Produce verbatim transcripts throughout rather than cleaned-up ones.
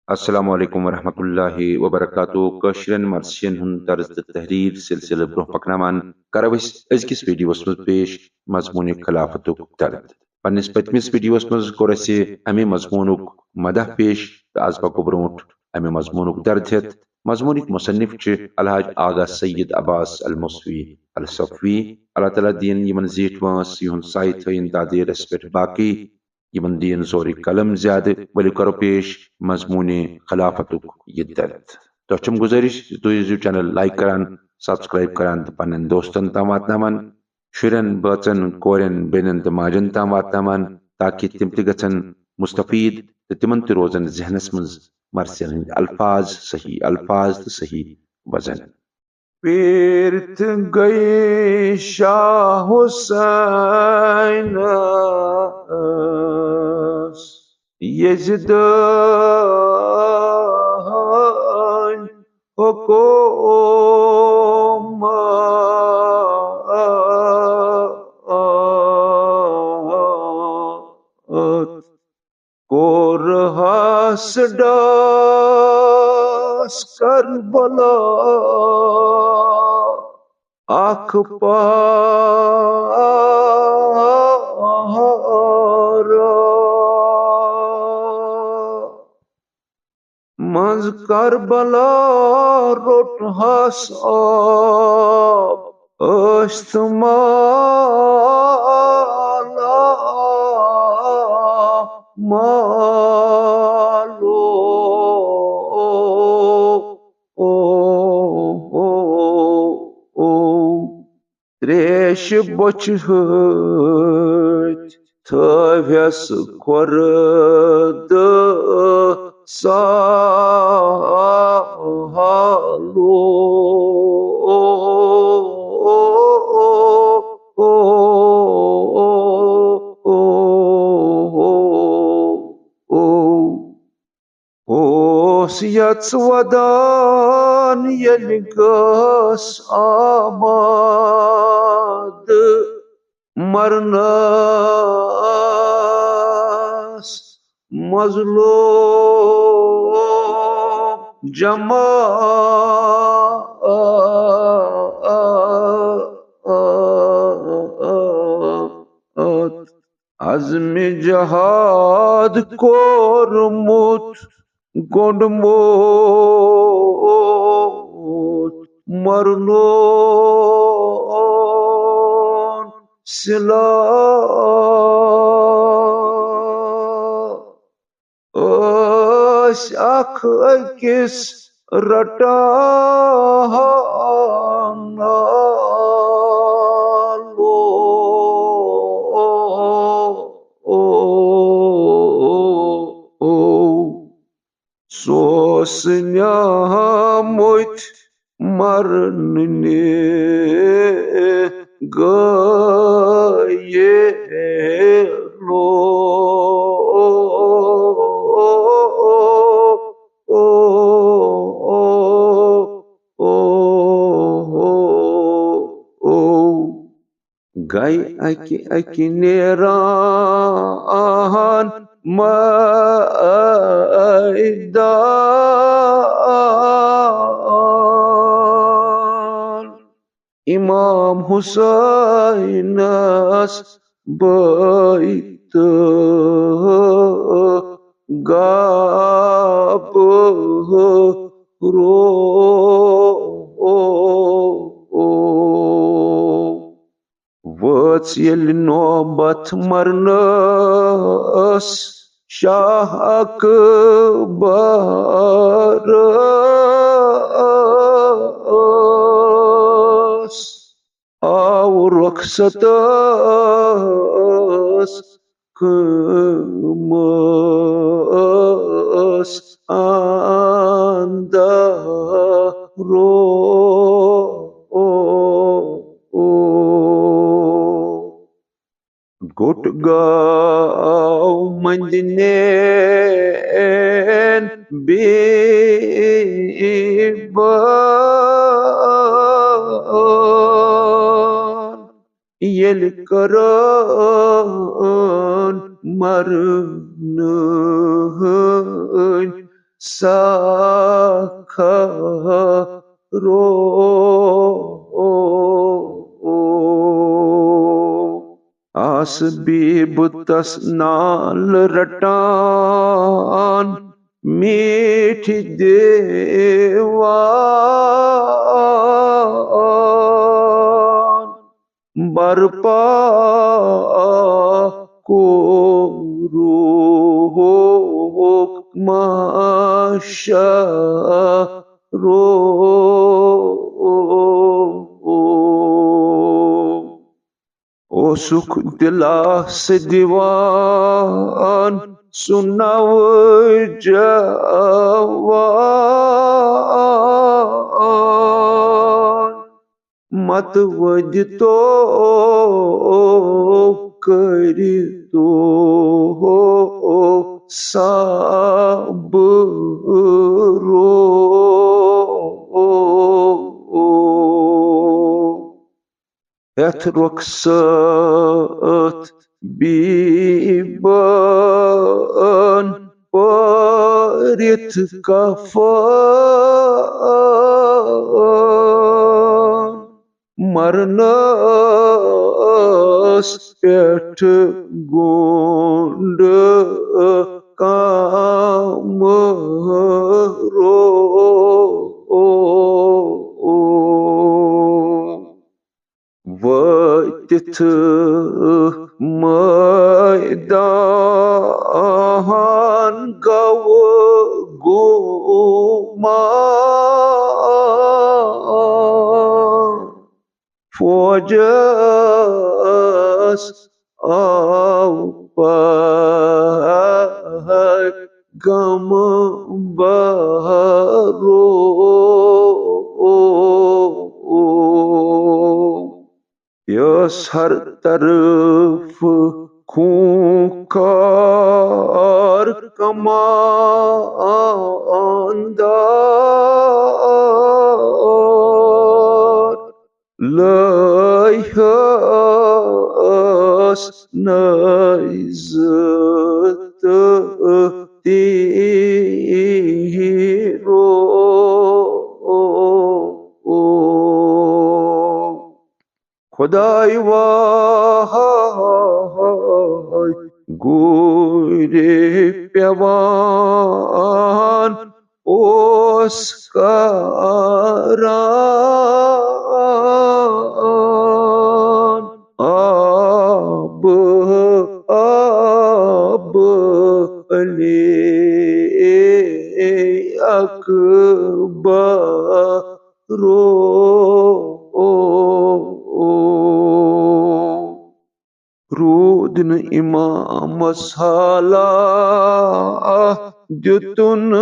السلام علیکم ورحمۃ اللہ وبرکاتہ۔ کٲشرٮ۪ن مرثین ہُنٛد طرز تہٕ تحریر سلسلہٕ برونٛہہ پکناوان کرو أسۍ أزکِس ویڈیوس منٛز پیش مضموٗنِ خلافتُک درد۔ پننِس پٔتمِس ویڈیوس منٛز کوٚر اَسہِ اَمہِ مضموٗنُک مدح پیش تہٕ از پکو برونٛٹھ اَمہِ مضموٗنُک درد ہٮ۪تھ۔ مضموٗنٕکۍ مصنف چھِ الحاج آغا سید عباس الموسوی الصفوی۔ اللہ تعالیٰ دِیِن یِمن زیٖٹھۍ وٲنٛس، یِہُنٛد سایہِ تھٲیِن تادیرس پٮ۪ٹھ باقی۔ یِمن دِیِن زورِ قلم زیادٕ۔ ؤلِو کرو پیش مضموٗنِ خلافتُک یہِ درد۔ تۄہہِ چھم گُزٲرِش زِ تُہۍ ٲسِو چینل لائک کران، سبسکرائب کران تہٕ پننٮ۪ن دوستن تام واتناوان۔ شُرٮ۪ن، بٲژن، کورٮ۪ن، بیٚنٮ۪ن تہٕ ماجن تام واتناوان، تاکہِ تِم تہِ گژھن مستفید تہٕ تِمن تہِ روزن ذہنس منٛز مرثین ہٕنٛدۍ الفاظ، صحیح الفاظ تہٕ صحیح وزن۔ پیٖرتھ گٔے شاہ حسینس یزیدٕنۍ حکومت۔ کوٚرہس ڈاس کربلا اکھ پارا۔ منٛز کربلا روٚٹہس آب ٲستھ مالا مالو۔ او، او، او۔ تریش بۄچھِ ہٕتۍ تھٲوِس کھۄرٕ دٕ سالو۔ اوس یژھ ودان ییٚلہِ گٔس آماد مرنس مظلوم جماعت۔ عزمِ جہاد کوٚرمُت گوٚنٛڈمُت مرنون سِلاح۔ ٲسۍ اکھ أکِس رٹان نالو۔ سُہ اوس نیامُت مرنہِ گٲیلو۔ گے اکہِ اکہِ نیران میدان۔ امام حسینس بٲے تہٕ گابہٕ رو۔ وٲژ ییٚلہِ نوبت مرنس شاہ اکبرس، آو رخصتس قۭمس اندرو۔ گوٚٹ گاو مٔنٛدنٮ۪ن بیٖبان۔ ییٚلہِ کران مرنہٕ ہٕنٛدۍ سکھرو۔ آس بیبتس نال رٹان میٹھۍ دیوان، برپا کوروک ماشرو۔ اوسُکھ دِلاسہٕ دِوان سُہ نوجوان، متہٕ ؤدۍ تو کٔرۍ تو صبرو۔ ہیتھ رۄخصت بیبن پٲرِتھ کفن، مرنس پٮ۪ٹھ گونڈ کامرو۔ وٲتِتھ مٲدان گوٚو گومان، فوجس آو پیغمبرو۔ یۄس ہر طرف خوٗنخوار کماندار لٲیہَس نیزٕ تہٕ تیرو۔ خداے واے گوٗرِ پٮ۪وان اوس کران آبہٕ آبہٕ علی اکبرو۔ روٗد نہٕ اِمامس حالا، دیُتُن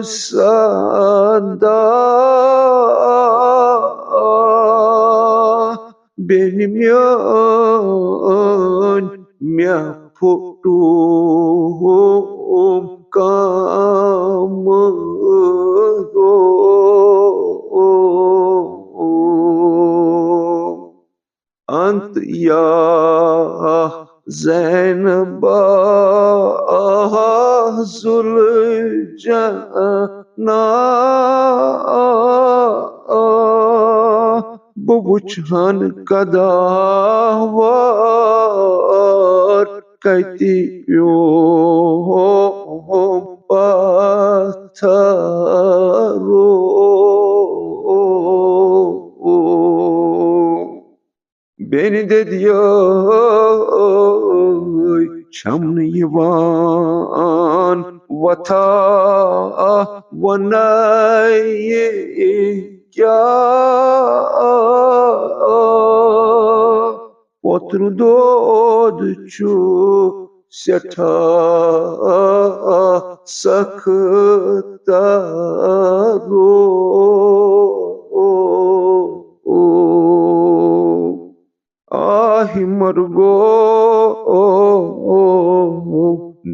صدا۔ بیٚنہِ میٲنۍ، مےٚ پھُٹووُم کامرو۔ انت یا زینبا ذوالجنا، بہٕ وٕچھِ ہن قداوار کتہِ پیوم پتھرو۔ بیٚنہِ دٔدیٲے چھَم نہٕ یِوان وۄتھا وَنَے کیٛاہ۔ پوترٕ دود چھُ سٮ۪ٹھاہ سخت ترو۔ آہ مرگو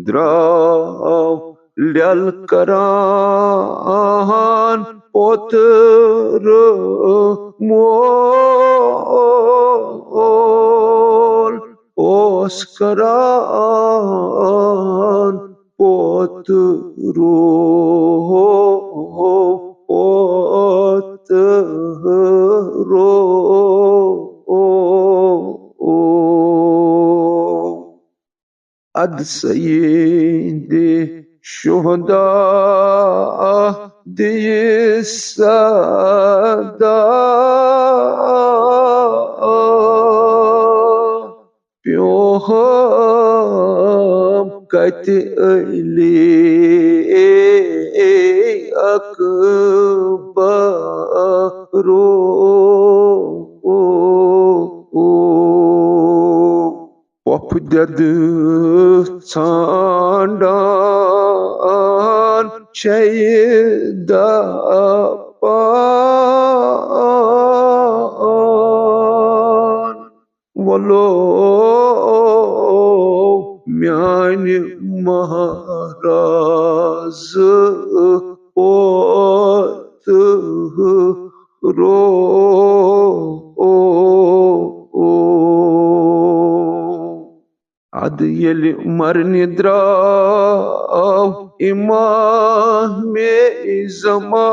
درٛاو لٮ۪ل کران پوترٕ مول اوس کران پوت رو، پوت رو۔ اد سید شہدا دِ صدا۔ پیوم کتہِ علی اکبرو۔ پۄپھ دٮ۪دٕ ژھانٛڈان چھے دپان، وَلو میانہِ مہراز پوت رو۔ ادٕ ییٚلہِ مرنہِ درٛاو امام زمان،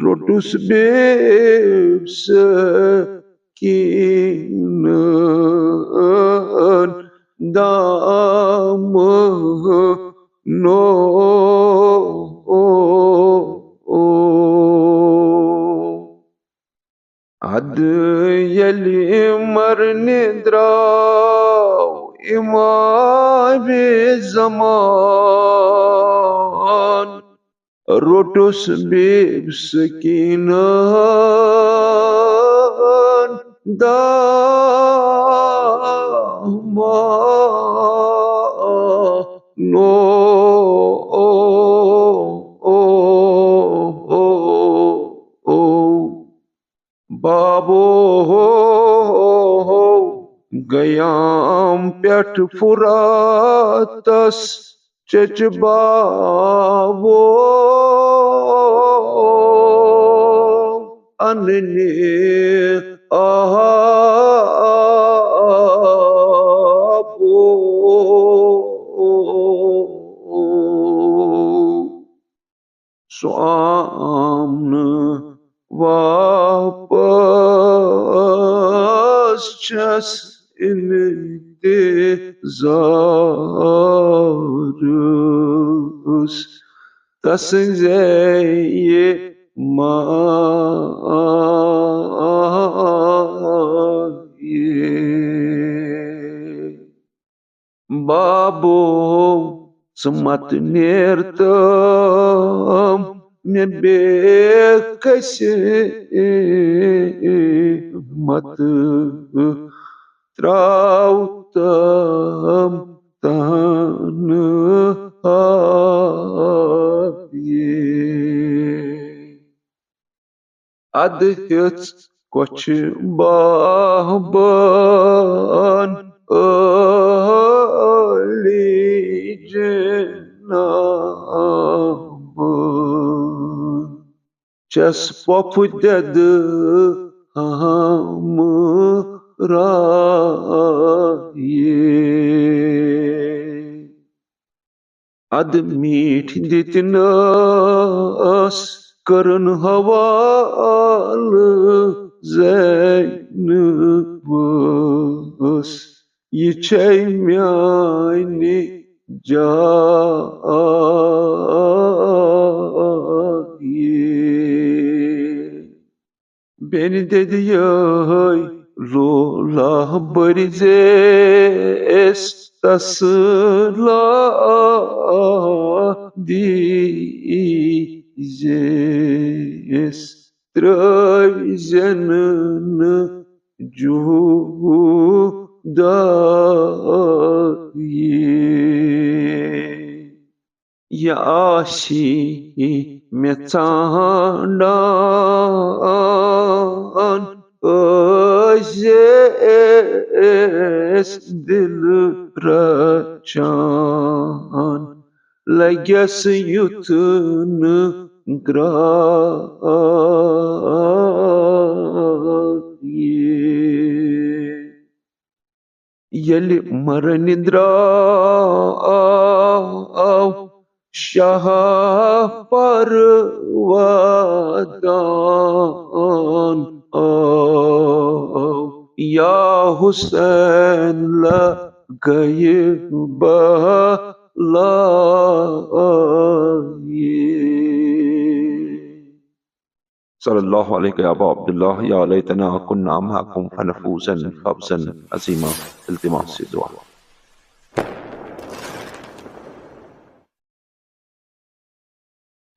روٚٹُس بیٚیہِ سکیٖنَن دامنو۔ ادٕ ییٚلہِ مرنہِ درٛاو امام زمان، روٚٹُس بیٚیہِ سکیٖنَن دامنو۔ بابو گیام پٮ۪ٹھ فراتس چچ باوو اننہِ آبو۔ سُہ آم نہٕ واپس، چھس انتظارس تسٕنزے مایہِ۔ بابو، ژٕ مت نیر تہٕ مےٚ بیٚیہِ کٲنٛسہِ مت تراو تہٕ تنہایی۔ ادٕ ہیٚژ کۄچھِ بابن عٲلی جنابن، چھس پۄپھٕ دٮ۪دٕ ہمراہی۔ ادٕ میٖٹھۍ دِتنس کٔرٕن حوالہٕ زینبس، یہِ چھے میانہِ جایہِ۔ بیٚنہِ دٮ۪دِ یِہوٚے لولہ بٔرۍزیس، تسلا دیٖزیس، ترٛٲوزٮ۪ن نہٕ جُدٲیی۔ یہِ آسی مےٚ ژھانٛڈان، ٲسۍزیس دِل رچھان، لگٮ۪س یُتھ نہٕ درٛاو یہِ۔ ییٚلہِ مرنہِ درٛاو شاہ پروان، یا حسین لگے بلائے۔ صلی اللہ علیک یا ابا عبداللہ، یا لیتنا کنا معکم فنفوز فوزا عظیما۔ التماس دعا۔